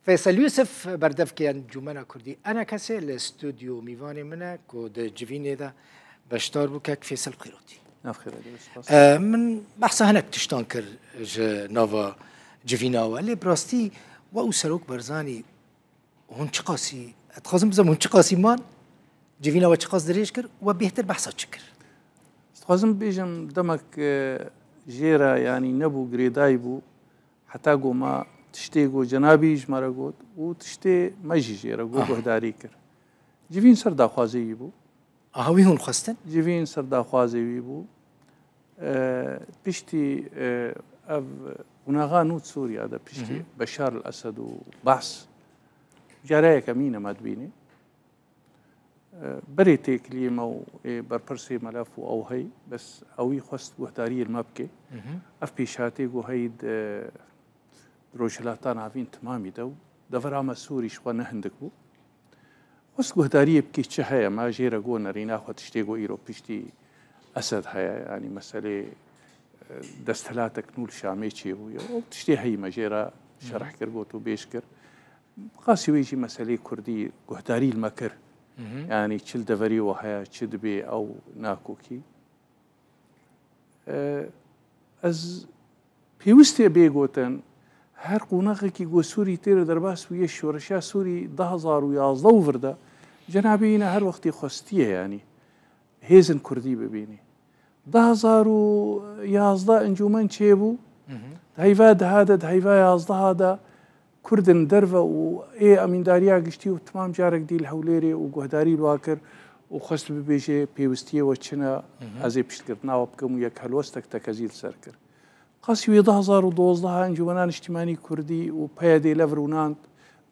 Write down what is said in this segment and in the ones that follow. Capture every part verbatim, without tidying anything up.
Feysel Yûsif, berdevkê Encûmena Kurdî ENKSê li stûdyo mîvanê min e ku di civînê de beşdar bû. Kek Feysel, bi xêr hatî. Nav xêr be, spas. E, min behsa hinek tiştan kir ji nava civîna we. Lê bi rastî we û Serok Barzanî hûn çiqasî, ez dixwazim bizim hûn çiqasî man, civîna we çiqas dirêj kir, we bêhtir behsa çi kir? Ez dixwazim bibêjim demek, e, jê re, yanî nebû, girêdayî bû. Heta ku me tiştê ku cenabî ji me re got û tiştê me jî jê re got, Aha. guhdarî kir. Civîn ser daxwazê wî bû. Aha, wî hûn xwestin? Civîn ser daxwazê wî bû. E, piştî, e, ev qonaxa nû di Sûriya de piştî Mhm. Beşar el Esed û Behs, cara yekemîn e me dibînê. E, berê têkiliyê me û ê berpirsê melef û ew hey, bes ewî xwest guhdariyê li me bike. Mhm. Ev pêşhatê ku hey di, di Rojhilata Navîn timamî de û devera me Sûrî ji xwe ne hindik bû. Xwest guhdariyê bike çi heye, me jê re got nerîna xwe tiştê ku îro piştî Esed heye, yanî meselê, e, desthilatek nû li Şamê çêbûye. Ew tiştê heyî me jê re şerh kir, got û bêj kir. Qasî wê jî meselê Kurdî guhdarî li me kir. Mhm. Yanî çi li deverê we heye, çi dibê ew nakokî. E, ez pêwistê bê gotin, her qonaxekî ku Sûrî tê re derbas bûye, şoreşa Sûrî du hazar û yazdeh û vir de, cenabê yî ne her wextî xwestiye, yanî hêzên Kurdî bibînî. Du hazar û yazdeh encûmen çêbû, Mhm. di heyva deha de, di heyva yazdeha de Kurdên derve û ê emîndariya giştî û timam carek dî li Hewlêrê û guhdarî li wa kir û xwest bibêje pêwistiyê we çi ne, Mhm. ez ê piştgirtina we bikim û yek helwestek tekezî li ser kir. Qasî wê du hazar û dozdeh encûmena niştîmanî Kurdî û PYD'ê lev rûnand,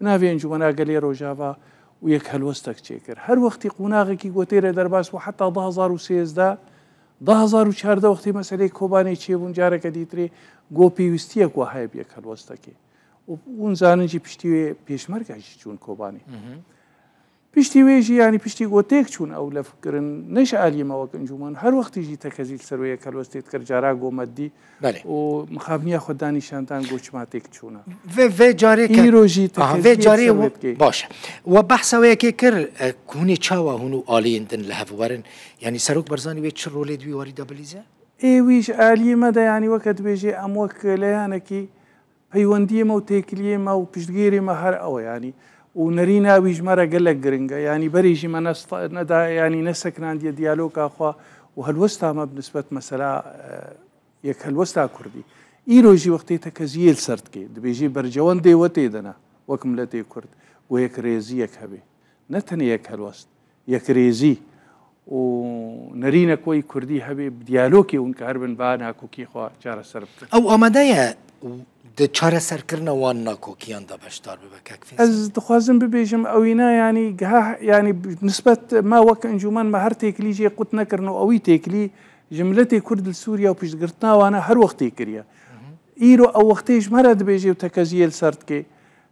bi navê Encûmena Gelê Rojava û yek helwestek çêkir. Her wextî qonaxekî ku tê re derbas bû heta du hazar û sêzdeh, du hazar û çardeh wextê meseleyê Kobanê çêbûn, careke dîtirê got pêwîstiyek wa heye bi yek helwestekê. Û hûn zanin jî piştî wê Pêşmerge jî çûn Kobanê. Mhm. Piştî wê jî, yanî piştî ku têk çûn ew lev kirin, ne ji aliyê me wek encûmen, her wextî jî tekezî li ser wê yek helwestê dikir, cara ku me dî Belê. û mixabiniya xwe danîşandan ku çima têk çûne. Vê, vê carê ke- Îro jî Aha, tekezî vê carê ser wê we- dikê. Baş e. We behsa wê yekê kir, e, ku hûn ê çawa hûn û aliyên din li hev werin? Yanî Serok Barzanî wê çi rolê di wî warî de bilîze? Ê wî ji aliyê me de, yanî weke dibêjê em wek leyanekî peywendiyê me û têkiliyê me û piştgêrê me her ew e, yanî û nerîna wî ji me re gelek giring e. Yanî berê jî me nesta-, neda-, yanî nesekinandiye diyaloga xwe û helwesta me bi nisbet mesela, e, yek helwesta Kurdî. Îro jî wextê tekeziyê li ser dike, dibêjê bercewendê we tê de ne, wek miletê Kurd, ku yek rêziyek hebe. Ne tenê yek helwest, yek rêzî û nerînek weyî Kurdî hebe, bi diyalogê hûn kahribin ba nakokî xwe çareser bikin. Ew amade ye di çareserkirina wan nakokiyan de beşdar bibe, kek Fêsel? Ez dixwazim bibêjim, ewîna, yanî, giha, yanî, bi nisbet me wek encûmen me her têkilî jê qut nekirin û ewî têkilî ji miletê Kurd li Sûriye û piştgirtina wan e her wextê kiriye. Îro ew wextê ji me re dibêje û tekeziyê li ser dike.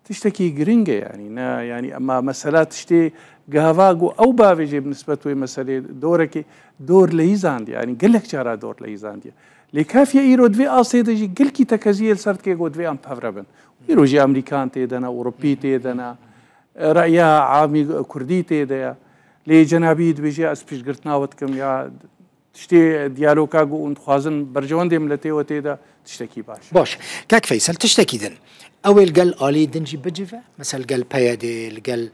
Tiştekî giring e, yanî, ne, yanî, ema mesela tiştê gava ku ew bavêjê bi nisbet wê meselê dorekê dor leyîzandiye, yanî gelek cara dor leyîzandiye. Lê kafiye îro di vê astê de jî gelkî tekeziyê li ser dike ku divê em pevre bin. Îro jî Amerîkan tê de ne, Ewropî tê de ne, reya amî Kurdî tê de ye. Lê cenabî dibêje ez piştgirtina we dikim ya Tiştê diyaloga ku hûn dixwazin berjewendê miletê we tê de tiştekî baş e. Baş. Kek Feysel, tiştekî din. Ew ê li gel aliyê din jî bicive? Mesela li gel PYD'ê, li gel,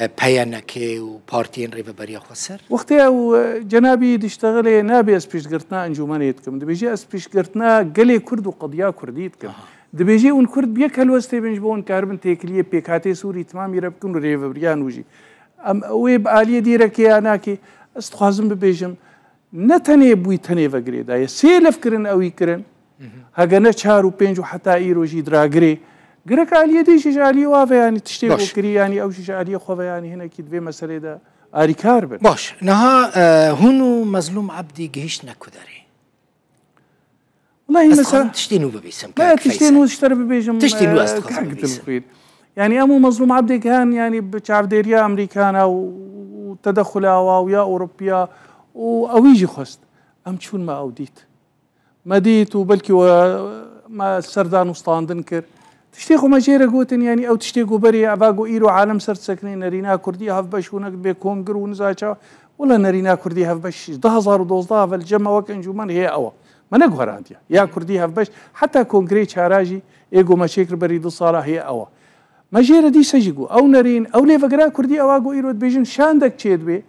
e, PYNK'ê û partiyên Rêveberiya Xweser? Wextê ew, e, cenabî diştexilê nabe ez piştgirtina encûmenê dikim. Dibêje ez piştgirtina gelê Kurd û qediya Kurdî dikim. Aha. Dibêje hûn Kurd bi yek helwestê bin ji bo hûn karibin têkiliyê pêkhatê Sûrî timamî re bikin û rêveberiya nû jî. Em wê bi aliyê dî re kê ya nakê, ez dixwazim bibêjim, ne tenê bûyî tenê ve girêdayî ye. Sê lef kirin ewî kirin. Hege ne çar û pênc û heta îro jî diragirê. Girek aliyê dî jî ji aliyê wa ve, yanî tiştê Baş. ku kirî, yanî ew jî ji aliyê xwe ve, yanî hinekî di vê meselê de arîkar bin. Baş. Niha, e, hûn û Mezlûm Ebdî gihîştine ku derê? Welahi Ez mesela dixwazim tiştê nû bibîsim, Me kak tiştê Feysel. nû ji te re bibêjim, Tiştê nû ez e, dixwazim kak bibîsim. Dilmuxîr. Yanî em û Mezlûm Ebdê gihan, yanî bi çavdêriya Amerîkana û, û tedexula wa û ya Ewropiya û ewî jî xwest. Em çûn me ew dît. Me dît û belkî we me serdan û standin kir. Tiştê xwe me jê re gotin, yanî ew tiştê ku berê eva ku îro alem ser disekine nerîna kurdî hevbeş û nek bê kongir û niza çawa. Wela nerîna kurdî hevbeş ji du hazar û dozdeh ve li cem me wek encûmen heye ew e. Me neguherandiye. Ya kurdî hevbeş, heta kongirê çara jî ê ku me çêkir berî du sala heye ew e. Me jê re dîse jî got, ew nerîn, ew lêvegera kurdî ewa ku îro dibêjin şandek çêdibe,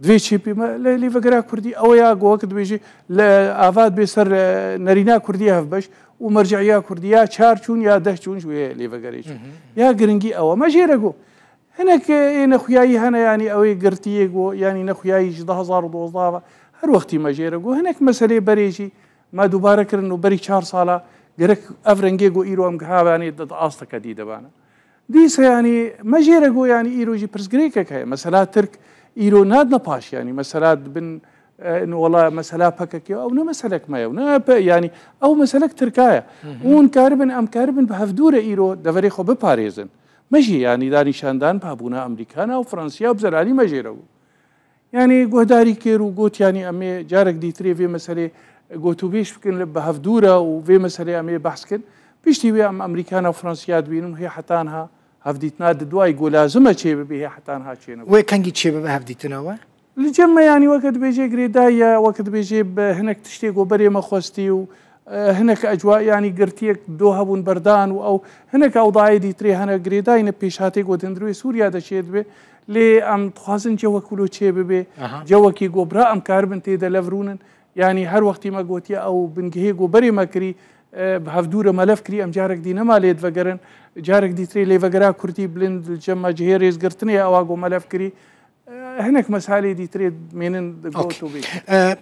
divê çê pê me, lê, lêvegera kurdî ew ya ku wek dibêjî, li ava dibe ser, e, nerîna kurdî hevbeş û merce'iya kurdî ya çar çûn ya deh çûn ji wê lêvegerê çûn. Ya giringî ew e. Me jê re got, hinek, e, ê nexuyayî hene, yanî ew ê girtiyê got, yanî nexuyayî ji du hazar û dozdeh ve her wextî me jê re got. Hinek meselê berê jî me dubare kirin û berî çar sala gerek ev rengê got îro em gihavanê di, di asteke dî de bane. Dîsa, yanî, me jê re got, yanî, îro jî pirsgirêkek heye. Mesela Tirk îro nadine paş, yanî, mesela dibin, e, wela mesela P K K, ew ne meselek me ye, ne pe-, yanî, ew meselek Tirka ye. Hı hı. Û hûn karibin, em karibin bi hevdû re îro deverê xwe biparêzin. Me jî, yanî, da nîşandan bi hebûna Amerîkana û Fransiya û bi zelalî me jê re got. Yanî guhdarî kir û got, yanî em ê carek dîtirê vê meselê gotûbêj bikin li bi hevdû re û vê meselê em ê behs kin. Piştî wê em Amerîkana û Fransiya dibînin û hê heta niha hevdîtina di duayî ku lazim e çê bibe, hê heta niha çê nebû. Wê kengî çê bibe hevdîtina we? Li cem me, yanî weke dibêjê girêdayî ye, weke dibêjê bi hinek tiştê ku berê me xwestî û, e, hinek ecwa, yanî girtiyek do hebûn berdan û ew hinek ewdayê dîtirê hene girêdayî ne pêşhatê ku di hundirê Sûriya de çê dibe. Lê em dixwazin cewek wilo çê bibe, Aha. cewekî ku bira em karibin tê de lev rûnin. Yanî her wextî me gotiye ew bingehê ku berê me kirî, e, bi hevdû re me lev kirî, em carek dî nema lê divegerin. Carek dîtirê lêvegera kurdî bilind li cem me cihê rêzgirtinê ye ewa ku me lev kirî. E, hinek mesalê dîtirê mênin di got Okey. û bê. E,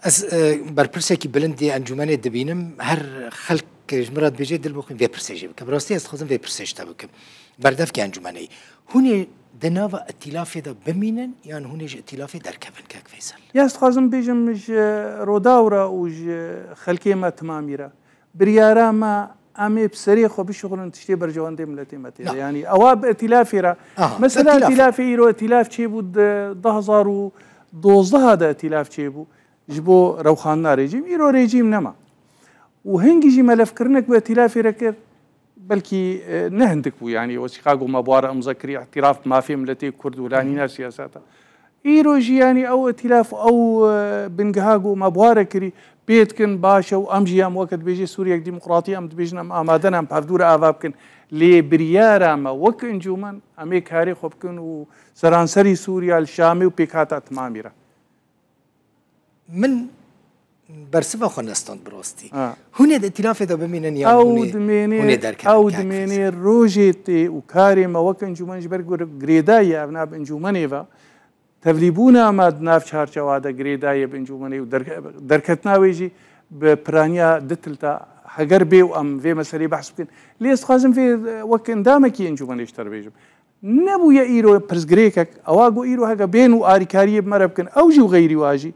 ez, e, berpirsekî bilind yê encûmenê dibînim. Her xelk ji min re dibêje, dil bixwîn vê pirsê jê bikim. Bi rastî ez dixwazim vê pirsê ji te bikim. Berdevkê encûmenê yî. Hûn ê di nava îtîlafê de bimînin yan hûn ê ji îtîlafê derkevin, kek Feysel? Ya ez dixwazim bêjim ji Rodaw re û ji xelkê me timamî re. Biryara me, em ê bi serê xwe bişuxulin tiştê berjewendê miletê me tê de. Ya. Yanî ewa bi îtîlafê re. Aha, Mesela îtîlafê. îtîlafê îro îtîlaf çêbû di du hazar û dozdeh de îtîlaf çêbû. Ji bo rewxandina rejîm, îro rejîm nema. Û hingî jî me levkirinek bi îtîlafê re kir, belkî, e, ne hindik bû, yanî wesîqa ku me bi wan re imze kirî, îtîraf bi mafê miletê Kurd û lanîna siyaseta. Îro jî, yanî ew îtîlaf, ew, e, bingeha ku me bi wan re kirî, pê dikin, baş e û em jî, em weke dibêjê Sûriyek Demokratî, em dibêjin, em amade ne, em bi hevdû re ava bikin. Lê biryara me wek encûmen, em ê karê xwe bikin û seranserî Sûriya, li Şamê û pêkhata timamî re. Min bersiva xwe nestand bi rastî. Ha. Hûn ê di îtîlafê de bimînin yan Ew hûn ê, dimênê, hûn ê derkevin ew kek Feysel? dimênê rojê tê û karê me wek encûmen ji ber gur-, girêdayî ye, ev nav encûmenê ve. Tevlîbûna me di nav çarçewa de girêdayî ye bi encûmenê û der-, derketina wê jî bi piraniya di tilta heger bê û em vê meselê behs bikin. Lê ez dixwazim vê, e, wek endamekî encûmenê ji te re bêjim. Nebûye îro pirsgirêkek, ewa ku îro heke bên û arîkariyê bi me re bikin, ew jî û xeyrî wa jî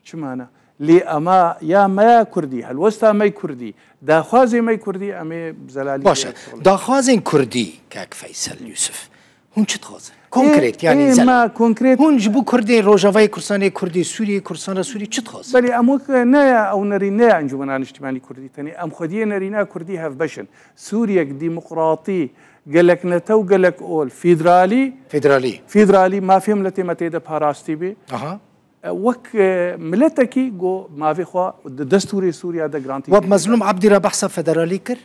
çima ne? Lê ema ya me ya kurdî, helwesta me kurdî, daxwazê me kurdî, em ê bi zelalî Baş e. tê şixulin. Daxwazên kurdî, kek Feysel Yusuf, hûn çi dixwazin? Konkret, Ê, yanî ê, zelal. me konkret Hûn ji bo kurdê Rojavayê Kurdistanê, kurdê Sûriyê, Kurdistana Sûriyê çi dixwazin? Belê, em wek ne ya ew nerîn, ne ya Encûmena Niştimanî Kurdî tenê. Em xwediyê nerîna kurdî hevbeş in. Sûriyek demokratî, gelek netew, gelek ol, federalî, Federalî. federalî, mafê miletê me tê de parastî bê. Aha. E, wek, e, miletekî ku mafê xwe di destûrê Sûriya de garantî We bi bidin. Mezlûm Abdî re behsa federalî kir?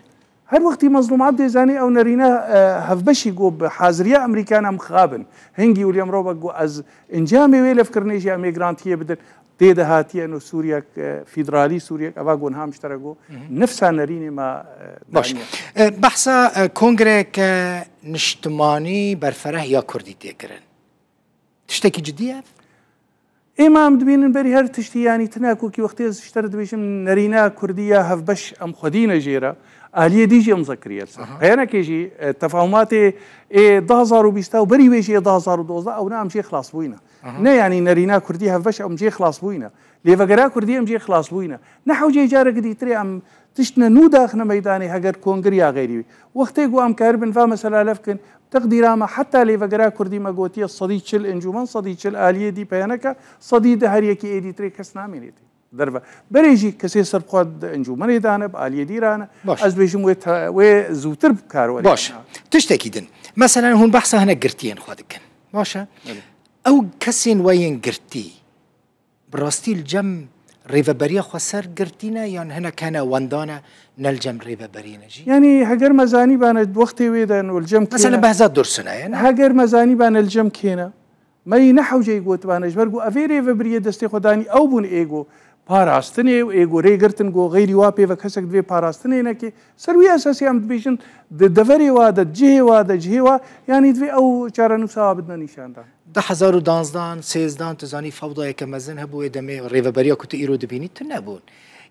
Her wextî Mezlûm Abdê zanî ew nerîna, e, hevbeşî ku bi haziriya Amerîkan em xabin. Hingî William Robe ku ez encamê wê levkirinê jî em ê garantiyê bidin. Tê de hatiye no Sûriyek, e, federalî Sûriyek, eva gon ha miştere got, Hı hı. nifsa nerînê me, e, Baş. daniye. E, behsa, e, kongreyeke niştimanî berfereh ya Kurdî tê kirin. Tiştekî cidî ye ev? Êma em dibînin berî her tiştî, yanî tina kokî wextê ez ji te re dibêjim, nerîna Kurdî ya hevbeş em xwedî ne jê re, aliyê dî jî imze kiriye li ser. Aha. Peyanekê jî, e, tefahûmatê ê du hazar û bîst û berî wê jî ê du hazar û dozdeh, ew ne em jê xilas bûyne. Aha. Ne, yanî nerîna Kurdî hevbeş em jê xilas bûyne. Lêvegera Kurdî em jê xilas bûyne. Ne hewcê careke dîtirê em tiştine nû daxine meydanê heger kongir ya xeyrî wî. Wextê ku em karibin va mesela lev kin, teqdîra me heta lêvegera Kurdî me gotiye sedî çil encûmen, sedî çil aliyê dî peyaneke, sedî di her yekî ê dîtirê kes namênê tê. Derve. Berê jî kesê ser xwe di encûmenê de ne, bi aliyê dî re ne. Baş. Ez dibêjim wê te-, wê zûtir bi kar werê. Baş. Tiştekî din. Meselen hûn behsa hinek girtiyên xwe dikin. Baş e? Belê. Ew kesên we yên girtî, bi rastî li cem rêveberiya xweser girtî ne, yan hinek hene wenda ne, ne li cem rêveberiyê ne jî? Yanî heger me zanîbane wextê wê de li cem kê ne? Mesela Behzat Dursun e, ne? Heger me zanîbane li cem kê ne? Me yî ne hewceyî gotibane, ji ber ku evê rêvebiriyê destê xwe danî ew bûn ê ku parastinê û ê ku rê girtin ku xeyrî wa pê ve kesek divê parastinê neke. Ser wî esasî em dibêjin di deverê wa de, di cihê wa de, cihê wa, yanî divê ew çarenûsa wa bidine nîşandan. Du hezar û danzdan, sêzdan, tu zanî fewdayeke mezin hebû, wê demê rêveberiya ku tu îro dibînî tune bûn.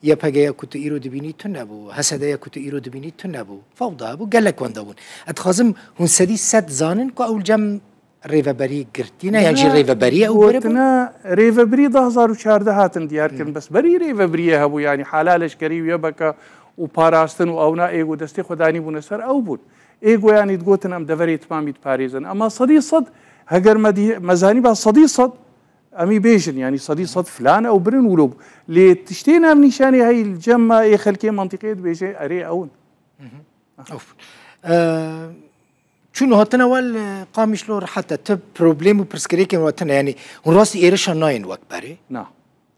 Y P G ya ku tu îro dibînî tune bû. H S D ya ku tu îro dibînî tune bû. Fewda hebû, gelek wenda bûn. Ez dixwazim hûn sedî sed zanin ku ew li cem rêveberî girtî ne, yan jî rêveberiye ew biri bû? Gotina rêvebirî du hezar û çardeh hatin diyar kirin. Bes berî rêvebiriyê hebû, yanî hala leşkerî û Y P G û parastin û ewna ê ku destê xwe danîbûne ser ew bûn. Ê ku yanî digotin em deverê timamî diparêzin. Ema sedî sed, heger me dî-, me zanîba sedî sed, em î bêjin, yanî sedî sed filan ew birin wilo bû. Lê tiştê navnîşanê heyî li cem me ê xelkê mantîqê dibêje erê ew in. Of. Eee, çûn û hatina we li Qamişlo rehet e. Ti problem û pirsgirêkên we tune, yanî hûn rastî êrişa nayên wek berê? Na.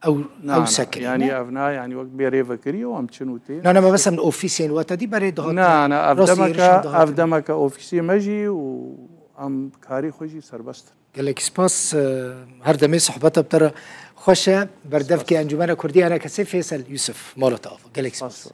Ew, Na, ew na. Sekinî, Yanî ne? Ev na, yanî wek bê rêvekirî û em çin û tên. Na, na, me mesela ofîsên we te dî berê dihatin. Na, na, ev Rastî demeke, êrişan dihatin. Ev demeke ofîsê me jî û em karî xwe jî serbest in. Gelek spas, e, her demê sohbeta bi te re xweş e. Berdevkê Spas. Encûmena Kurdî Enekesê Feysel Yusuf, mala te ava. Gelek spas. Spas.